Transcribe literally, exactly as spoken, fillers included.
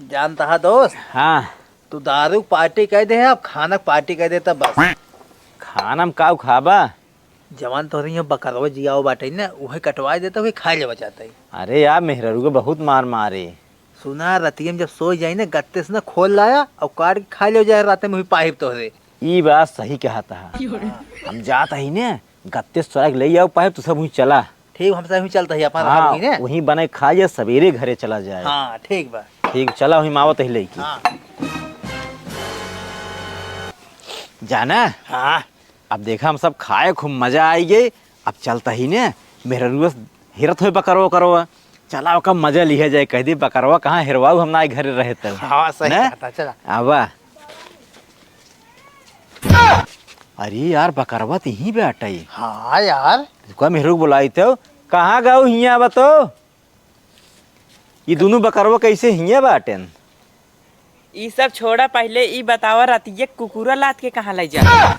जानता है दोस्त, हाँ। तू दारू क पार्टी कइ दे, अब खाना क पार्टी कइ देता बस। खाना में का खाबा? जवान तोहरे यहाँ बकरवा जियाओ बाटे न, उहे कटवाइ देता, उहे खाइ लेवा चाहता है। अरे यार, मेहरारू के बहुत मार मारे। सुना, रतिया में जब सोइ जाई न, गत्ते से न खोल लाया अउर काट के खाइ लेवा जाए, राते में हुई पाहिब तोहरे। ई बात सही कहत हा। हम जात ही न, गत्ते से चोरा के लइ आओ पाहिब, तू सब हुई चला। ठीक, हम सब हुई चलत ही, अपन हाँ, रहा हुई न। वहीं बनाइ खाइ जाए, सबेरे घरे चला जाए। हाँ, ठीक बा। ठीक, चला, वहीं मावत ही लइके। हाँ। जाना? हाँ। अब देखा, हम सब खाए, खूब मजा आइ गए। अब चलत ही न, मेहररुआ से हेरत होए बकरवा, बकरवा। चला, ओका मजा लिहा जाए। कहि दी, बकरवा कहाँ हेरवाउ, हम ना घरे रहे तब। हाँ, सही न? कहता, चला। आवा। अरे यार, बकरवा त इहीं बाटे। हाँ यार। रुका, मेहररू क बोलाइत हो। कहाँ गउ, हियाँ आवा तो। ई दुनू बकरवा कइसे हियाँ बाटेन? ई सब छोड़ा, पहिले ई बतावा, रतिया कुकुरा लाद के कहाँ लइ जा?